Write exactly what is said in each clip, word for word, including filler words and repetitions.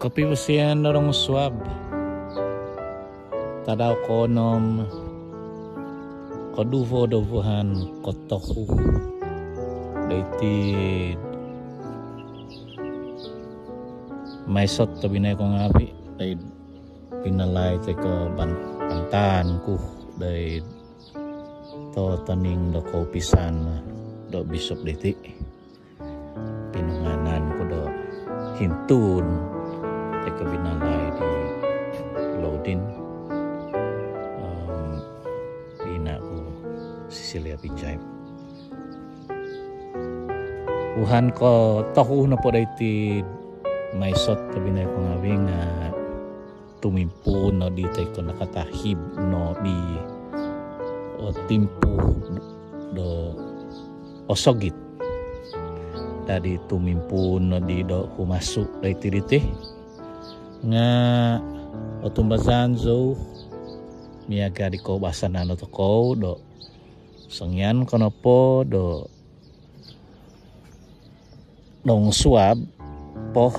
Kopivosian do dongosuab. Tadau koonom koduvo do vuhan kotohu doiti. Maisot tobinai ko ngaavi' doid pinalai toi ko ban-, bantaan ku doid totoning do koupisan do bisop diti. Pinungaanan ku do hintuun toi ko binalai di Loudin. Om ina' ku Cecilia Pinjai. Vuhan kotohu nopo doiti maisot tobinai ko ngaavi' nga' tumimpuun nodi toi ko nakatahib nodi o timpu do osogit. Dadi tumimpuun nodi do humasu doiti diti. Nga' otumbazaan zou miaga' di koubasanan do tokou do songian ko nopo do dongosuab po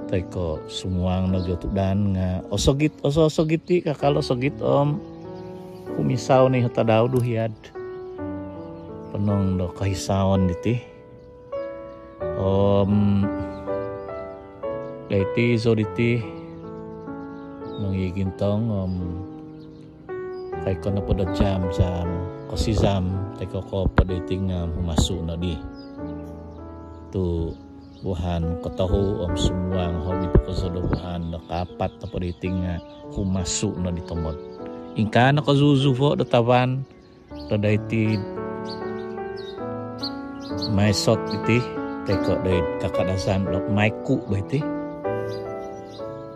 toi ko sumuang nogi o tuudan nga' osogit, oso-, osogit ti kakal osogit om humisau no i tadau do hiad. Ponong do kohisaon diti. Om doiti zou diti mongigintong om koikot nopo do jam-jam, kosizam toi ko koopod doiti nga' humasu nodi. Tu' vuhan kotohu om sumuang hobi po kozo do vuhan do kaapat nopo doiti nga' humasu nodi tomod. Ingkaa no kozuzuvo' do tavan do doiti maisot iti toi ko doid kakadazan do maiku' bo iti.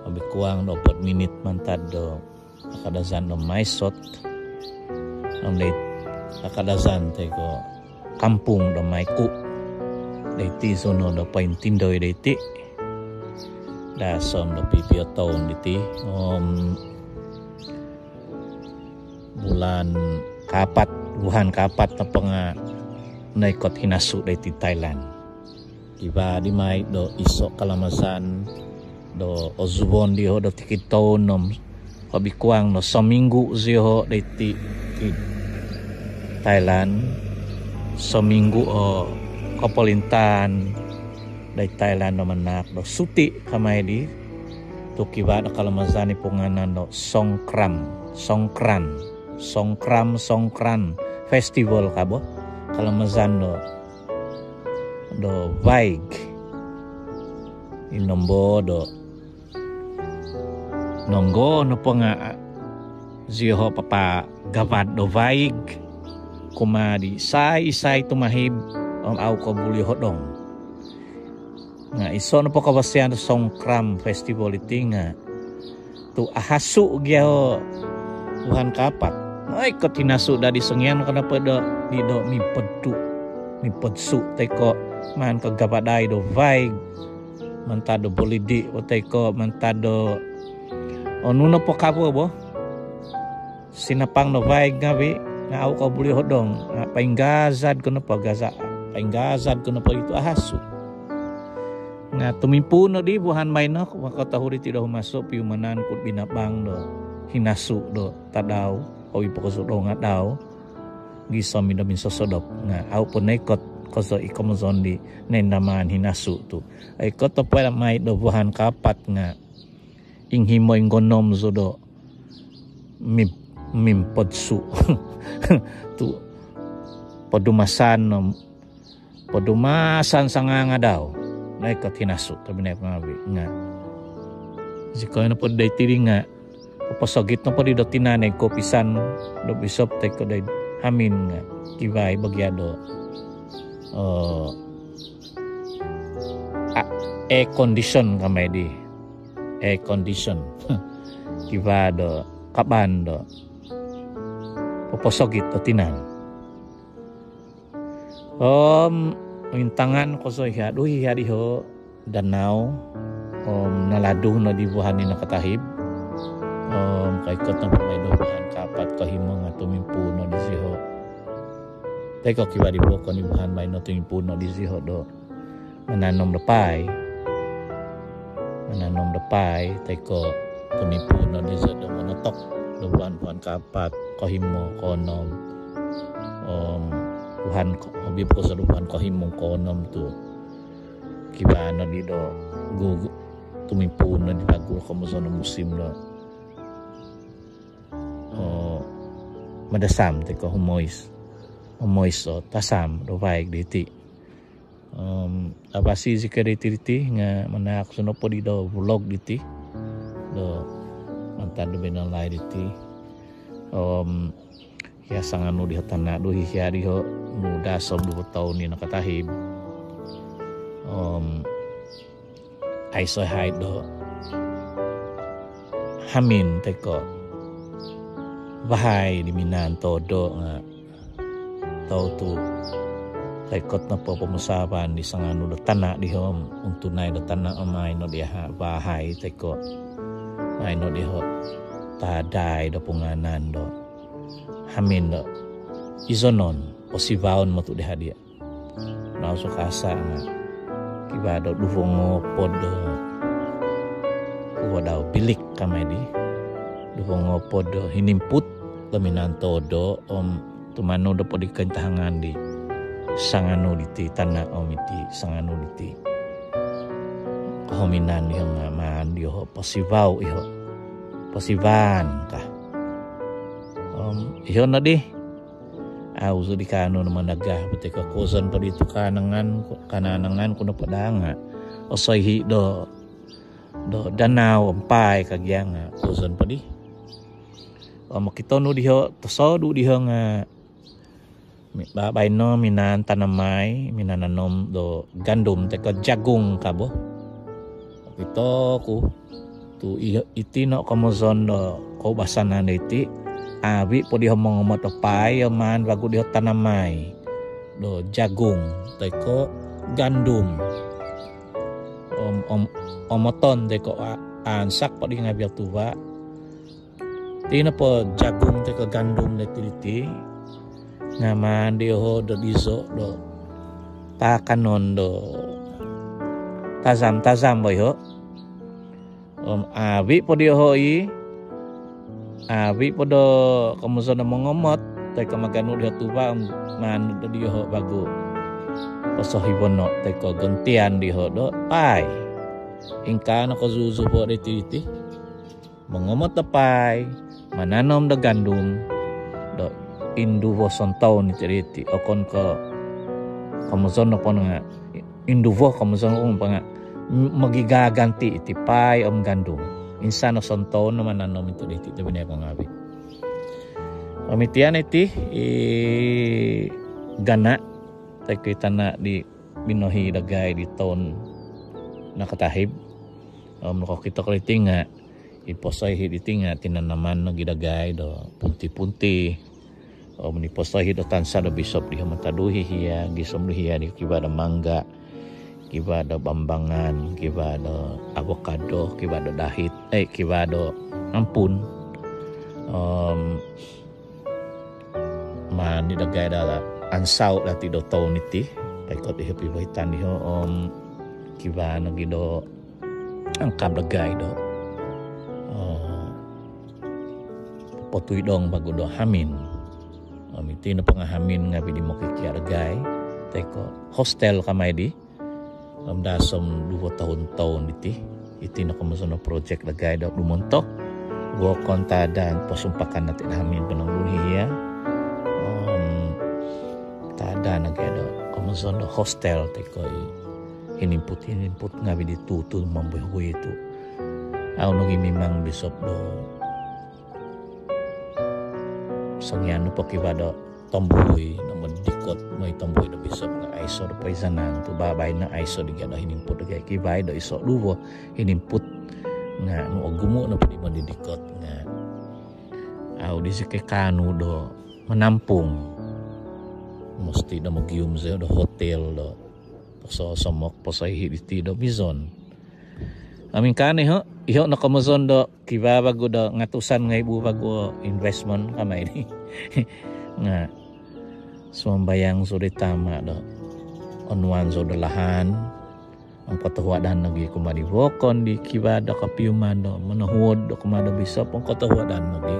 Hobi kuang do opod minit mantad do kakadazan do maisot. Om doid kakadazan toi ko kampung do maiku'. Doiti zou no do pointindoi doiti. Dason do pipio toun diti. Om bulan kaapat, vuhan kaapat nopo nga' noikot hinasu doiti Thailand. Kivaa di mai do iso' kalamazan do ozuvon dioho' do tikid toun om hobi kuang do sominggu' zioho' doiti id Thailand. Sominggu' o kopolintaan doid Thailand do manahak do suti' kamai di tu' kivaa do kalamazan i pungaanan do Songkram, Songkran, Songkram, Songkran Festival ka bo. Kalamazan do, do vaig. Inombo do nonggo nopo nga' zioho' papagavad do vaig kumaa di isai-isai tumahib om au' kobuli hodong. Nga' iso' nopo kavasian do Songkram Festival iti nga' tu' ahasu' gia o vuhan kaapat. Noikot hinasu' dadi songian ko nopo do di do mipodsu', mipodsu' toi ko maan ko gavadai do vaig mantad do bolidi' toi ko mantad do onu nopo kavo bo. Sinapang do vaig ngaavi' nga' au' kobuli hodong. Nga' painggazad ko nopo gaza', painggazad ko nopo itu ahasu'. Nga' tumimpuun nodi vuhan baino, maka tohu diti do humasu' piumanan ku binabang do hinasu' do tadau, hobi po kozo do ngadau gisom i do minsosodop. Nga' au' po noikot kozo i komozon di noindamaan hinasu' tu'. Oikot nopo mai do vuhan kaapat nga' inghimo inggonom zou do mim-, mimpodsu' tu' podumasan om podumasan sangangadau noikot hinasu' tobinai ko ngaavi'. Nga' zikoi nopo doiti di nga' poposogit nopo di do tinan id koupisan do bisop toi ko doid hamin nga' kivaa i bagia do, eh, a-, air condition kamai di. Air condition. Kivaa do kaban do poposogit do tinan. Om intangan kozo hiad, ui, hiad iho' danau. Om naladu nodi vuhan di nakatahib. Om koikot nopo mai do vuhan kaapat, kohimo nga' tumimpuun nodi zioho'. Toi ko kivaa di vokon i vuhan baino tumimpuun nodi zioho' do mananom do paai. mananom do paai toi ko' tumimpuun no dizo do monotok do vuhan-vuhan kaapat, kohimo, koonom, om vuhan ko-, hobi po kozo do vuhan kohimo, koonom tu' kivaa nodi do gugu-, tumimpuun nodi vagu komozon do musim do o, madasam toi ko' humois. Humois o tasam do vaig diti. Om avasi zikoi diti, diti nga' manahak zou nopo di do vlog diti do mantad do binalai diti. Om hia sanganu diho tana' do hihia diho nu dasom duvo toun di nakatahib. Om aiso haid do hamin toi ko' vahai di minaan toodo nga' tou tu' koikot nopo pomusaavan di sanganu do tana' diho om untunai do tana' om maai no diho vahai toi ko' maai no diho taadai do pungaanan do hamin do izonon, posivaon motu diho diya'. Nau sukasa nga' kivaa do duvo ngoopod do, kuo dau, bilik kamai di. Duvo ngoopod do hinimput do minaan toodo om tumanud do podi kointahangan di sanganu diti tana' om iti sanganu diti kohominan diho nga' maan diho posivao iho. Posivaan ka. Om iho nodi. Au zou di kaanu no managah bo toi ko' kuozon podi tu' kaanangan, kaanangan ku nopo daa nga' osoihi' do, do danau om paai ka gia nga' kuozon podi. Om okito nu diho, tosodu diho nga' mi-, ba-, baino minaan tanamai, minaan nanom do gandum toi ko' jagung ka bo. Okito ku tu' i-, iti no komozon do koubasanan do iti, avi' po diho mongomot do paai om maan vagu diho tanamai do jagung toi ko' gandum. Om, om, omoton toi ko' a-, aansak po di ngaavi' o tuva'. Iti nopo jagung toi ko' gandum diti, diti nga' maan diho do dizo do taakanon do tazam-tazam bo iho. Om avi' po diho i, avi' po do komozon do mongomot toi ko' maganu diho tuva' om maan do diho vagu posohivono' toi ko' gontian diho do paai. Ingkaa no kozuzuvo' diti, diti. Mongomot do paai, mananom do gandum do induvo sontoun iti diti. Okon ko' komozon nopo nga' induvo, komozon nopo nga' m-, mogigaganti iti paai om gandum. Insan no sontoun no mananom iti diti tobpinai ko ngaavi'. Om iti no iti i gana' toi ko' i tana' di binohi dagai di toun nakatahib. Om nokokito ku diti nga' i posoihi' diti nga' tinanaman nogi dagai do punti-punti. Om i posoihi' do tansa do bisop diho mantad do hihia, gisom do hihia di kivaa do mangga', kivaa do bambangan, kivaa do avokado, kivaa do dahit, eh, kivaa do ampun. Om maan di dagai do ansau dati do toun iti, koikot diho pivoitan diho, om kivaa nogi do angkab dagai do, eh, potuidong vagu do hamin. Om iti nopo nga' hamin ngaavi' di mokikia' dagai toi ko' hostel kamai di. Om dasom duvo toun-toun iti, iti no komozon do projek dagai do dumontok. Vokon tadaan posumpakan dati do hamin ponong dun hihia. Om tadaan dagai do komozon do hostel toi ko' i hinimput-hinimput ngaavi' di tutu mambuhui tu' au nogi mimang bisop do songian nopo kivaa do tombuhui no modidikot, moi tombuhui do bisop nga' aiso do poizanan tu' babaino aiso di gia do hinimput dagai, kivaa i do iso duvo hinimput nga' nu ogumu' nopo di modidikot nga' au di zikoi kaanu do manampung. Mosti do mogium zou do hotel do pososomok, posoihi' diti do mizon. Om ingkaa no iho, iho no komozon do kivaa vagu do ngatusan ngaibu vagu investment kamai di. Nga' sumambayang zou di Tama' do onuan zou do lahan, Ongkotohuadan nogi kumaa di vokon di kivaa do kopiuman do monohuod do kumaa do bisop, ongkotohuadan nogi.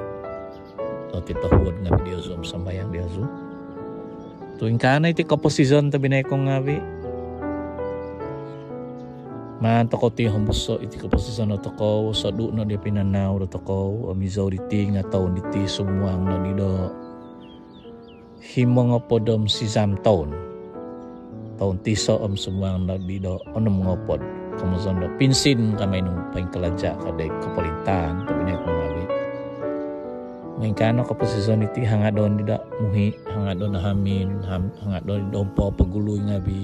Oti tohuod ngavi diozu om sambayang diozu. Tu ingkaa no iti koposizon tobpinai ku ngavi. Maan tokou ti hombuso iti koposizon do tokou, osodu no di pinanau do tokou, om izou diti nga toun diti sumuang no di do himo ngopod om sizam toun. Toun tiso om sumuang no di do onom ngopod. Komozon do pinsin kamai nu poingkalaja ka doid koporintaan tobpinai ku ngavi. Om ingkaa no koposizon iti, hangadon di do muhi, hangadon do hamin, ham-, hangadon di do ompopogului ngavi.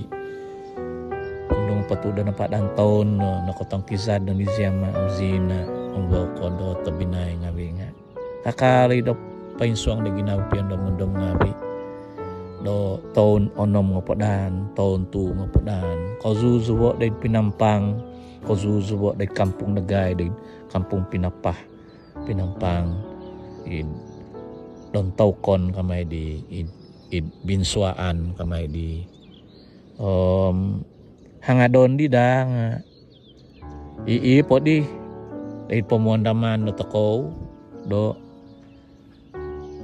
Kundung potu do napadan toun no, nokotongkizad no di zi ama om zi ina om vokon do tobpinai ngavi nga kakal i do poinsuang do ginavo piondom-ondom ngavi. Do toun onom ngopod an, toun tuu ngopod an, kozuzuvo doid Pinampang, kozuzuvo doid kampung dagai, doid kampung Pinapah, Pinampang, id Dontoukon kamai di, id, id Binsuaan kamai di. Om hangadon di daa nga i, i po di, doid pomuandaman do tokou, do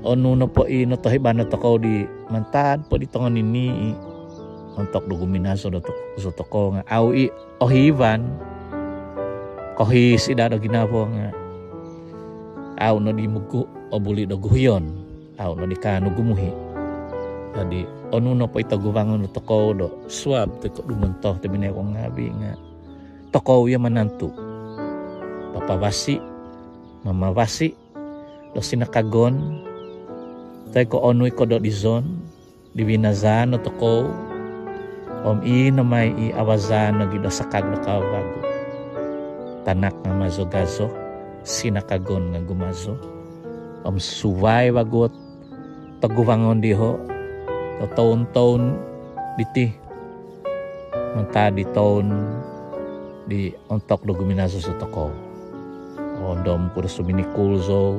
onu nopo i notohiban do tokou di mantad po di tongonini i, ontok do guminazo do tok-, zo tokou nga au i ohiban, kohiis i daa do ginavo nga au no di mugu obuli do guhion, au no di kaanu gumuhi. Jadi onu nopo i toguvangon do tokou do suab toi ko dumonto tobpinai ku ngavi nga tokou i manantu. Papavasi, mamavasi do sinakagon, toi ko onu i kododizon di vinazaan do tokou, om i no mai i avazaan nogi do sakag do kavavagu. Tanak nga mazo gazo, sinakagon nga gumazo. Om suvai vagu ot toguvangon diho do toun-toun diti mantad di toun di ontok do guminazo zo tokou. Ondom ku do suminikul zou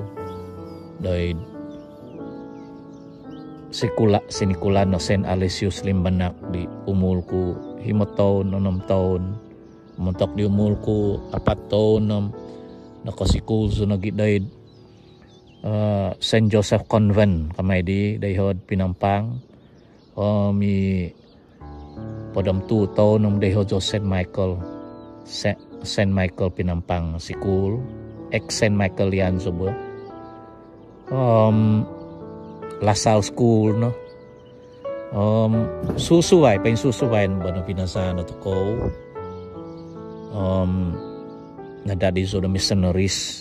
doid sikula, sinikulan do Saint Aloysius Limbanak di umul ku himo toun, onom toun. Montok di umul ku apat toun om nokosikul zou nogi doid, eh, Saint Joseph Convent kamai di doiho'd Pinampang. Om i podom tuu toun om doiho zou Saint Michael, Sa-, Saint Michael Pinampang Sikul, ex Saint Michaelian zou bo. Om La Salle School no. Om susuvai, poinsusuvai no bo no vinazaan do tokou. Om nadadi zou do missionaries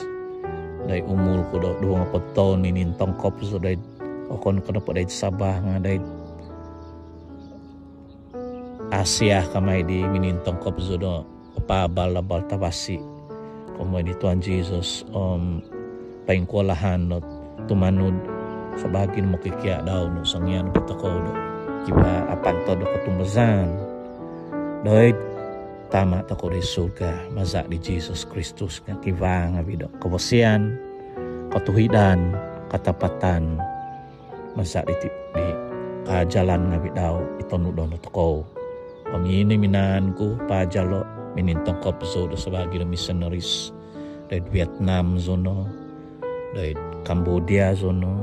doid umul ku do duvo ngopod toun, minintongkop zou doid, okon ko nopo doid Sabah nga doid Asia kamai di, minintongkop zou do papaabal-abal tavasi kokomoi di Tuhan Jesus om poingkualahan do tumanud sabaagi do mokikia dau do songian po tokou do kivaa apantod do kotumbazaan doid Tama tokou doid surga maza di Jesus Kristus nga kivaa ngavi do kavasian, kotuhidan, katapatan, maza diti di kaajalan ngavi dau i tonudon do tokou. Om i no minaan ku paajalo, minintongkop zou do sabaagi do missionaries doid Vietnam zou no, doid Cambodia zou no,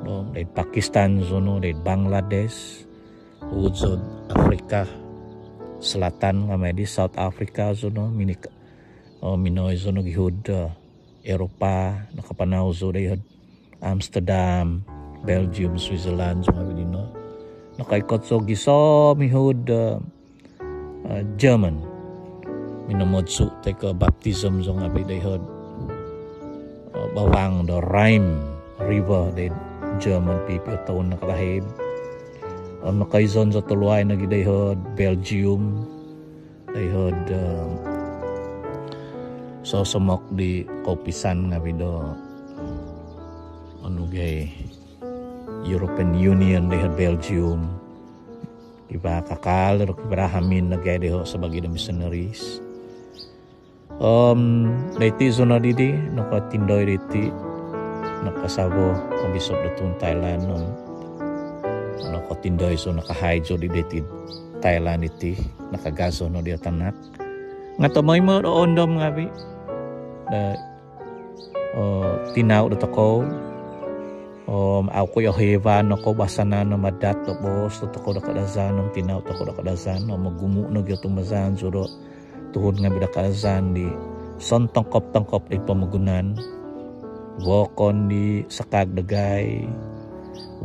do, doid Pakistan zou no, doid Bangladesh, uhu'd Afrika Selatan kamai di South Africa zou no, minik-, o, minongoi zou nogi hiu'd, eh, Eropah, nakapanau zou doiho'd Amsterdam, Belgium, Switzerland, zou ngavi dino. Nakaikot zou gisom hiu'd, eh, eh, German. Minomodsu toi ko baptism zou ngavi doiho'd, eh, bavang do Rhine River doid German, pipio toun nakatahib. Om nakaizon zou tuluai nogi doiho'd Belgium, doiho'd, eh, sosomok di koupisan ngavi do, onu gai, European Union doiho'd Belgium. Kivaa kakal do kivaa hamin nogi doiho sabaagi do missionaries. Om doiti zou no didi, nokotindoi doiti, nakasavo o bisop do tuhun Thailand om nokotindoi zou, nakahai zou di doiti Thailand iti, nakagazo no diho tanak. Nga tomoimo do oondom ngavi do tinau dotokou. Om au ku ohiivan o koubasanan om adat do boos dotokou do Kadazan om tinau tokou do Kadazan om ogumu nogi o tumbazaan zou do tuhun ngavi do Kadazan di sontongkop-tongkop di pomogunan. Vookon di sakag dagai,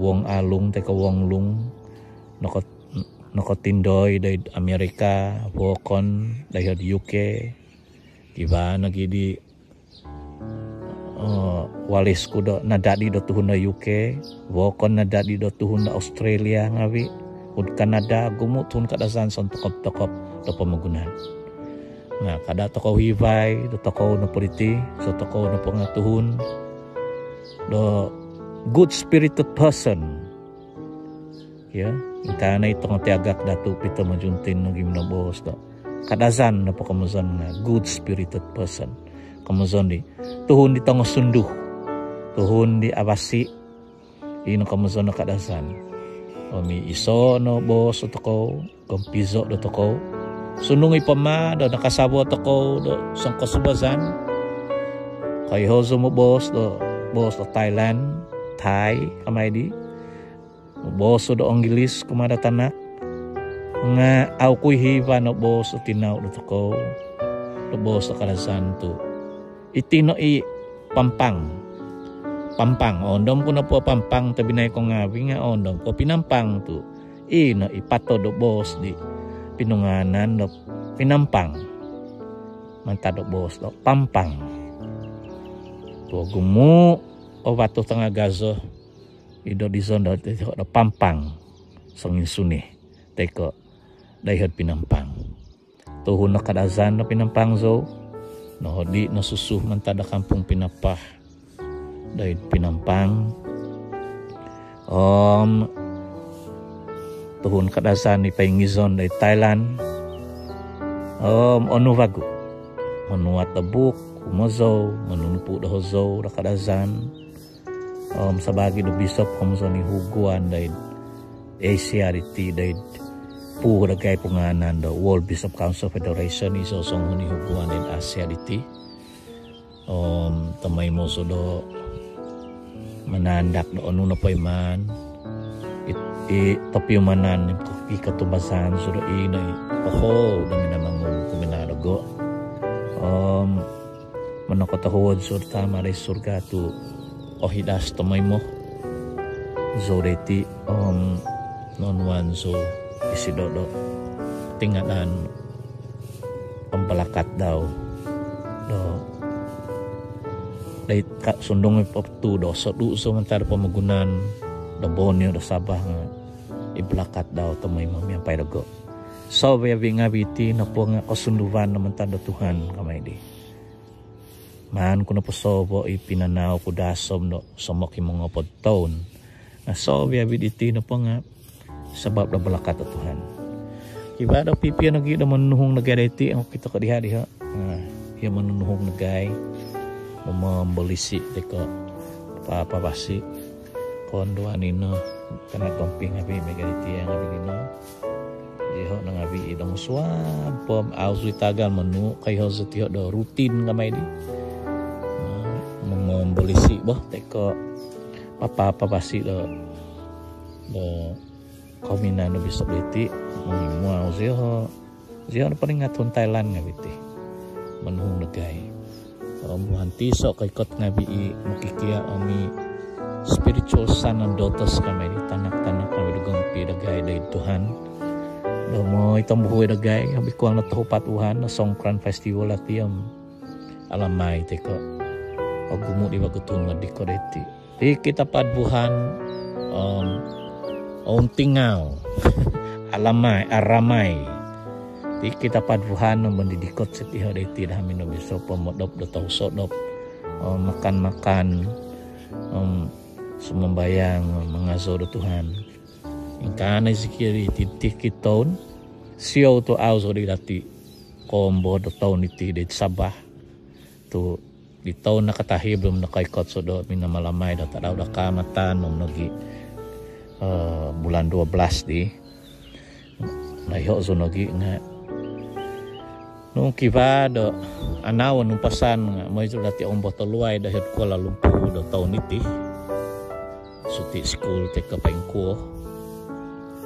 Wong Alung toi ko Wong Lung, noko nokotindoi doid Amerika, vookon doiho'd U K. Kivaa nogi di walis ku do nadadi do tuhun do U K, vookon nadadi do tuhun do Australia ngavi, ud Kanada, ogumu tuhun Kadazan sontokop-tokop do pomogunan. Nga kada tokou hivai do tokou nopo diti, so tokou nopo nga tuhun do good spirited person. Ingkaa no i tongo tiagak Datuk Peter Mojuntin nogi minoboos do Kadazan nopo komozon nga good spirited person. Komozon di tuhun di tongosundu, tuhun di avasi. Ino komozon do Kadazan. Om i iso no boos dotokou, gompizo dotokou. Sundung i poma do nakasavo tokou do songkosubazan, koiho zou moboos do boos do Thailand, Thai, kamai di. Moboos zou do Onggilis kumaa do tanak. Nga au ku ohiivan o boos do tinau dotokou do boos do Kadazan tu iti no i pampang. Pampang. Oondom ku nopo pampang tobpinai ko ngavi nga oondom ku pinampang tu ino i patod do boos di pinungaanan do Pinampang mantad do boos do pampang. Tu ogumu o vatus tangagazo i do dizon do, do pampang songinsuni toi ko doiho'd Pinampang. Tuhun do Kadazan do Pinampang zou. Nohodi nosusu mantad do Kampung Pinapah doid Pinampang. Om tuhun Kadazan i poingizon doid Thailand. Om onu vagu monuat do buuk kumaa zou, monunupu do hozou do Kadazan. Om sabaagi do bisop komozon i huguan doid Asia diti doid puu dagai pungaanan do World Bishop Council Federation, iso songuhun i huguan doid Asia diti. Om tomoimo zou do manandak do onu nopo i maan i, i topiumanan i kotumbazaan zou do ino i oho do minamangun kuminaa dogo. Om monokotohuod zou do Tama doid surga tu ohidas tomoimo zou doiti om noonuan zou isido do tingadan pambalakat dau do doiti ka sundung i potu do sodu zou mantad do pomogunan do Borneo do Sabah nga i balakat dau tomoimo miampai dogo. Soviavi ngavi iti nopo nga kosunduvan do mantad do Tuhan kamai di. Maan ku nopo sovo i pinanau ku dasom do somok i mongopod toun. Nga soviavi diti nopo nga sabab do balakat do Tuhan. Kivaa do pipio nogi do monunuhung dagai doiti, okito ko diho diho. Io monunuhung dagai, momombolisi toi ko papapavasi. Konduan ino kana tomping ngavi miaga diti ngavi dino. Iho no ngavi i dong suab pom au zou i tagal monuu, koiho zou tiho do rutin kamai di. Momombolisi bo toi ko papapavasi do do kominan do bisop doiti. Momuau zou iho. Zou no paling ngatun Thailand ngavi ti monuhung dagai. Om buhan tiso koikot ngavi i mokikia om i spiritual son and daughters kamai di, tanak-tanak ngavi do gompi dagai doid Tuhan. Do moi tombuhui dagai, om ikuang do tohupat buhan do Songkran Festival ati om alamai toi ko ogumu di vagu tuhun modiko doiti. Tikid apat vuhan om ountingau. Alamai, aramai. Tikid apat vuhan om mondidikot siti iho doiti do hamin do bisop, modop do tousodop, om makan-makan, om sumambayang, om mangazou do Tuhan. Ingkaa no i zikir iti tikid toun. Siou tu au zou di dati koombo do toun iti doid Sabah. Tu di toun nakatahib om nokoikot zou do minamalamai do tadau do Kaamatan om nogi bulan dua belas di. Naiho zou nogi nga nung kivaa do anau o numpasan nga mooi zou dati ombotoluai do hiot Kuala Lumpur do toun iti. Suti skul toi ko poingkuo.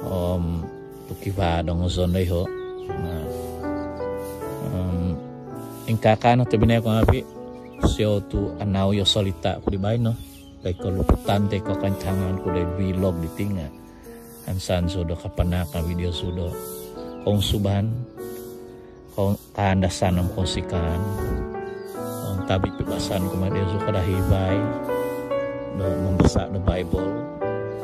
Om tu kivaa do ngozon daiho. Nga om ingkaa no tobpinai ko ngaavi, siou tu anau o solita ku di baino toi ko luputan toi ko kointangan ku do vlog diti nga ansan zou do kapanahak ngaavi diozu do kounsuban, kaandasan om kounsikaan. Om tabi pibasan ku mai diozu kada hivai do mambasa do Bible,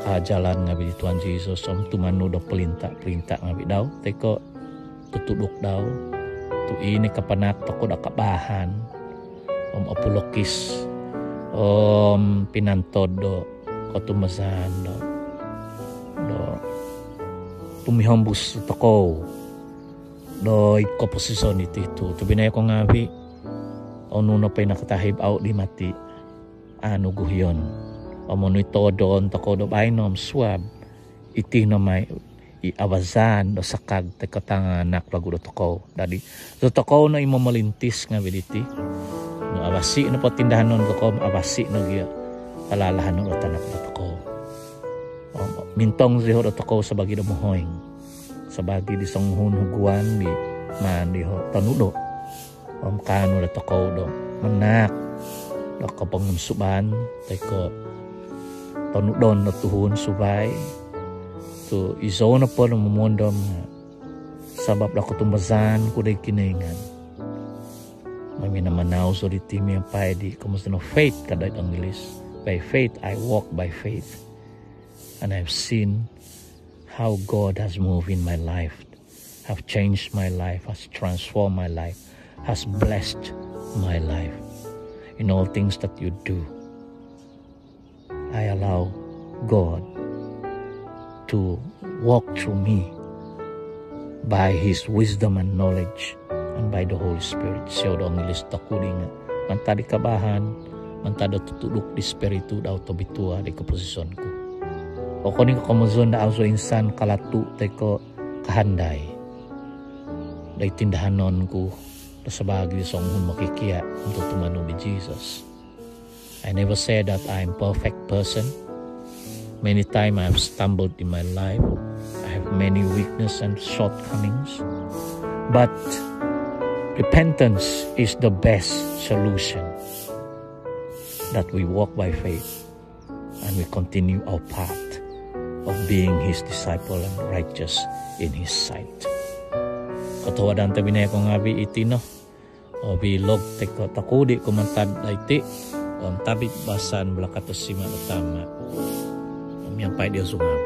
kaajalan ngaavi di Tuhan Jesus om tumanud do polinta-polinta ngaavi dau toi ko tutuduk dau. Tu i no kapanahak tokou do kabaahan om opulokis om pinantod do kotumbazaan do do tumihombus tokou do id koposizon iti tu tobpinai ko ngaavi. Onu nopo i nakatahib au di mati, au nuguhion. Om onu i toodon tokou do baino om suab, iti no mai i avazaan do sakag toi ko tanganak vagu do tokou. Dadi do tokou no i momolintis ngaavi diti. Nung avasi nopo tindahanon tokou, avasi nogi o kalalahan do tanak do tokou. Om mintong ziho do tokou sabaagi do mohoing, sabaagi di songuhun huguan di maan diho tonudo. Om kaanu do tokou do manahak do kopongunsuban toi ko tonudon do tuhun suvai. Tu izou nopo do momondom nga sabab do kotumbazaan ku do id Kinoingan, mami namanau zou diti miampai di komozon do faith ka do id Onggilis. By faith, I walk by faith. And I've seen how God has moved in my life, have changed my life, has transformed my life, has blessed my life. In all things that you do, I allow God to walk through me by His wisdom and knowledge and by the Holy Spirit. Siou do Onggilis toku di nga mantad di kabaahan, mantad do tutuduk di Spiritu dau tobitua di koposizon ku. Okon i ko komozon do au zou insan kalatu toi ko kahandai do id tindahanon ku do sabaagi songuhun mokikia om tumanud di Jesus. I never say that I am perfect person. Many times I have stumbled in my life. I have many weakness and shortcomings. But repentance is the best solution. That we walk by faith and we continue our path of being His disciple and righteous in His sight. Kotohuadan tobpinai ko ngaavi, iti no o vlog toi ko toku di kumaa mantad doiti. Om tabi pibasan balakat do Sima do Tama om miampai diozu ngaavi.